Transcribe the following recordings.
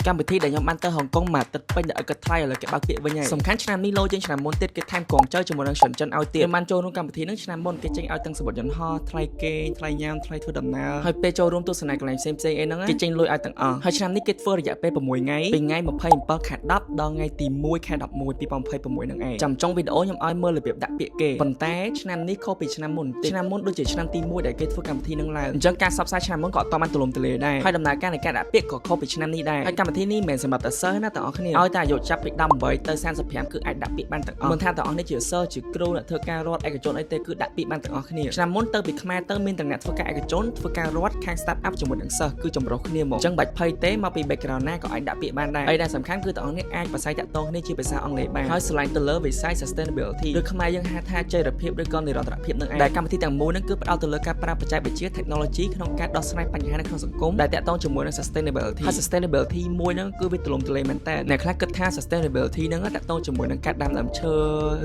កម្មវិធីដែលខ្ញុំបានទៅហុងកុងមួយអាទិត្យពេញដែលឲ្យគិតថ្លៃឥឡូវគេបើកពាក្យវិញហើយសំខាន់ឆ្នាំនេះលោជាងឆ្នាំមុនទៀតគេថែមកងចៅជាមួយនឹងសិនចិនឲ្យទៀតខ្ញុំបានចូលរួមកម្មវិធីហ្នឹងឆ្នាំមុនគេចេញឲ្យទាំងសំបុត្រយន្តហោះថ្លៃគេងថ្លៃញ៉ាំថ្លៃធ្វើដំណើរហើយពេលចូលរួមទស្សនាកន្លែងផ្សេងផ្សេងៗអីហ្នឹងគេចេញលុយឲ្យទាំងអស់ហើយឆ្នាំនេះគេធ្វើរយៈពេល6ថ្ងៃពីថ្ងៃ27ខែ10ដល់ថ្ងៃទី1ខែ11 2026ហ្នឹងឯងចាំចុងវីដេអូខ្ញុំឲ្យមើលរបៀបដាក់ពាក្យគេប៉ុន្តែឆ្នាំនេះខុសពីឆ្នាំមុនតិចឆ្នាំមុនដូចជាឆ្នាំទី1ដែលគេធ្វើកម្មវិធីហ្នឹងឡើងអញ្ចឹងការផ្សព្វផ្សាយឆ្នាំមុនក៏អត់បានទូលំទូលាយដែរហើយដំណើរការនៃការដាក់ពាក្យក៏ខុសពីឆ្នាំនេះដែរហើយកម្មវិធីនេះមិនមែនសម្រាប់តែសិស្សណាទាំងអស់គ្នាឲ្យតែអាយុចាប់ពី18ទៅ35គឺអាចដាក់ពាក្យបានទាំងអស់មិនថាទាំងអស់នេះជាសិស្សជាគ្រូអ្នកធ្វើការរដ្ឋឯកជនអីទេគឺដាក់ពាក្យបានទាំងអស់គ្នាឆ្នាំមុនទៅពីខ្មែរទៅមានទាំងអ្នកធ្វើការឯកជនធ្វើការរដ្ឋខាង start up ជាមួយនឹងសិស្សគឺចម្រុះគ្នាមកអញ្ចឹងបាច់ភ័យទេមកពី background ណាក៏អាចដាក់ពាក្យបានដែរហើយដែលសំខាន់គឺទាំងអស់នេះអាចប្រស័យតាក់ទងគ្នាជាភាសាអង់គ្លេសបានហើយស្រឡាញ់ទៅលើវិស័យ sustainability ឬខ្មែរយើងហៅថាចីរភាពឬក៏និរន្តរភាពនឹងឯងដែលកម្មវិធីទាំងមូលហ្នឹងគឺផ្ដោតទៅលើការប្រើបច្ចេកវិទ្យា technology ក្នុងការដោះស្រាយបញ្ហានៅក្នុងសង្គមដែលតាក់ទងជាមួយនឹង sustainability ហើយ sustainability មួយហ្នឹងគឺវាទូលំទូលាយមែនតើអ្នកខ្លះគិតថា sustainability ហ្នឹងតាក់ទងជាមួយនឹងការដាំដើមឈើ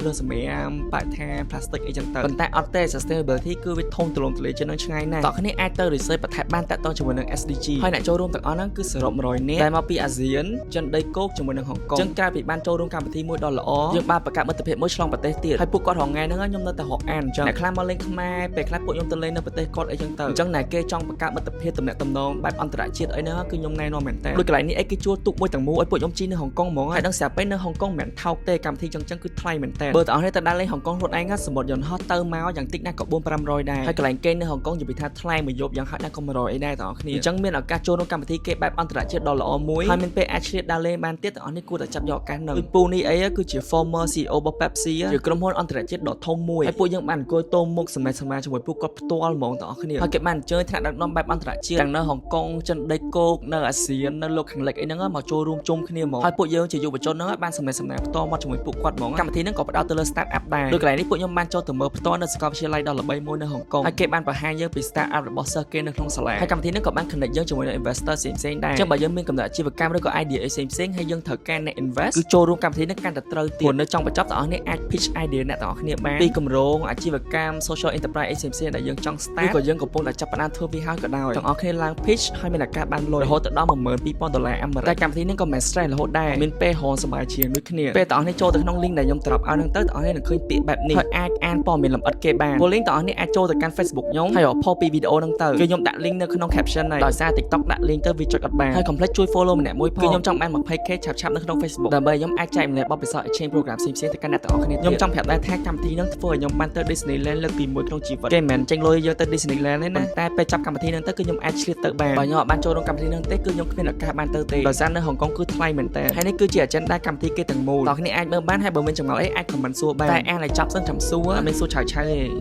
រឿងសម្រាមបរិស្ថាន plastic អីចឹងទៅប៉ុន្តែអត់ទេ sustainability គឺវាធំទូលំទូលាយជាងនឹងឆ្ងាយណាស់តោះគ្នាអាចទៅ research បន្ថែមបានតាក់ទងជាមួយនឹង SDG ហើយអ្នកចូលរួមទាំងអស់ហ្នឹងគឺសរុប100នាក់ដែលមកពីអាស៊ានចិនដីគោកជាមួយនឹងហុងកុងចឹងក្រៅពីបានចូលរួមកម្មវិធីមួយដ៏ល្អយើងបានបង្កើតមិត្តភាពមួយឆ្លងប្រទេសទៀតហើយពួកគាត់រងថ្ងៃហ្នឹងខ្ញុំនៅតែរកអានអញ្ចឹងអ្នកខ្លះមកលេងខ្មែរពេលខ្លះពួកខ្ញុំទៅលេងនៅប្រទេសគាត់អីចឹងទៅអញ្ចឹងណែគេចង់បង្កើតមិត្តភាពទំនាក់ទំនងបែបអន្តរជាតិអីហ្នឹងគឺខ្ញុំណែនាំមែនតើដូចកន្លែងនេះអីគេជួលទូកមួយទាំងមូលឲ្យពួកខ្ញុំជិះនៅហុងកុងហ្មងហើយដឹងស្រាប់ពេលនៅហុងកុងមិនមែនថោកទេកម្មវិធីចឹងចឹងគឺថ្លៃមែនតើបើទាំងអស់គ្នាទៅដើរលេងហុងកុងខ្លួនឯងសំបុត្រយន្តហោះទៅមកយ៉ាងតិចណាស់ក៏4 500ដែរហើយកន្លែងគេនៅហុងកុងនិយាយពីថាថ្លៃមួយយប់យ៉ាងហោចណាស់ក៏100អីដែរទាំងអស់គ្នាអញ្ចឹងមានឱកាសចូលរួមកម្មវិធីគេបែបអន្តរជាតិដ៏ល្អមួយហើយមានពេលអាចឆ្លៀតដើរលេងបានទៀតទាំងអស់នេះគួរតែចាប់យកឱកាសហ្នឹងដូចពូនេះអីគឺជា former CEO របស់ Pepsi ជាក្រុមហ៊ុនអន្តរជាតិដ៏ធំមួយហើយពួកយើងបានអង្គុយទល់មុខសម្ដែងសម្ាជាមួយពួកគាត់ផ្ទាល់ហ្មងទាំងអស់គ្នាហើយគេបានអញ្ជើញថ្នាក់ដឹកនាំបែបអន្តរជាតិទាំងនៅហុងកុងចិនដីគោកនៅអាស៊ាននៅលោកខាងលិចអីហ្នឹងមកចូលរួមជុំគ្នាហ្មងហើយពួកយើងជាយុវជនហ្នឹងបានសម្ដែងសម្ដាផ្ទាល់មកជាមួយពួកគាត់ហ្មងកម្មវិធីហ្នឹងក៏ផ្ដោតទៅលើ start up ដែរដូចកន្លែងនេះពួកខ្ញុំបានចូលទៅមើលផ្ទាល់នៅសាកលវិទ្យាល័យដ៏ល្បីមួយនៅហុងកុងហើយគេបានបង្ហាញយើងពី start up របស់សិស្សគេនៅក្នុងសាលាហើយកម្មវិធីហ្នឹងក៏បាន connect យើងជាមួយនឹង investor ផ្សេងៗដែរអញ្ចឹងបើយើងមានកំណត់អាជីវកម្មឬក៏ idea អីផ្សេងៗហើយយើងត្រូវការអ្នក invest គឺចូលរួមកម្មវិធីហ្នឹងកាន់តែត្រូវទៀតព្រោះនៅចុងបញ្ចប់ទាំងអស់នេះអាច pitch idea អ្នកទាំងអស់គ្នាបានពីគម្រោងអាជីវកម្ម social enterprise អីផ្សេងៗដែលយើងចង់ start ឬក៏យើងកំពុងតែចាប់ផ្ដើមធ្វើវាហើយក៏ដោយទាំងអស់គ្នាឡើង pitch ហើយមានឱកាសបានលុយរហូតដល់12000ដុល្លារអាមេរិកតែកម្មវិធីហ្នឹងក៏មិន stress រហូតដែរមានពេលហងសប្បាយជាងដូចគ្នាពេលទាំងអស់នេះចូលទៅក្នុង link ដែលខ្ញុំ drop ឲ្យហ្នឹងទៅទាំងអស់នេះនឹងឃើញពាក្យបែបនេះហើយអាចអានព័ត៌មានលម្អិតគេបានពល link ទាំងអស់នេះអាចចូលទៅកាន់ Facebook ខ្ញុំហើយរក post ពីវីដេអូហ្នឹងទៅគឺខ្ញុំដាក់ link នៅក្នុង caption ហើយដោយសារ TikTok ដាក់ link ទៅវាចុចអត់បានហើយកុំភ្លេចជួយ follow ម្នាក់មួយផងគឺខ្ញុំចង់បាន 20K ឆាប់ៗនៅក្នុង Facebook ដើម្បីខ្ញុំអាចចែករំលែកបទពិសោធន៍ exchange program ផ្សេងៗទៅកាន់អ្នកទាំងអស់គ្នាខ្ញុំចង់ប្រាប់ដែរថាកម្មវិធីហ្នឹងធ្វើឲ្យខ្ញុំបានទៅ Disneyland លើកទី1ក្នុងជីវិតគេមិនមែនចេញលុយយកទៅ Disneyland ទេណាតែពេលចាប់កម្មវិធីហ្នឹងទៅគឺខ្ញុំអាចឆ្លៀតទៅបានបើខ្ញុំអត់បានចូលក្នុងកម្មវិធីហ្នឹងទេគឺខ្ញុំគ្មានឱកាសបានទៅទេដោយសារនៅហុងកុងគឺថ្លៃមែនតើហើយនេះគឺជា agenda កម្មវិធីគេទាំងមូលតោះគ្នាអាចមើលបានហើយបើមានចម្ងល់អីអាច comment សួរបានតែអានឲ្យចប់សិនចាំសួរអត់មានសួរឆៅឆៅទេ។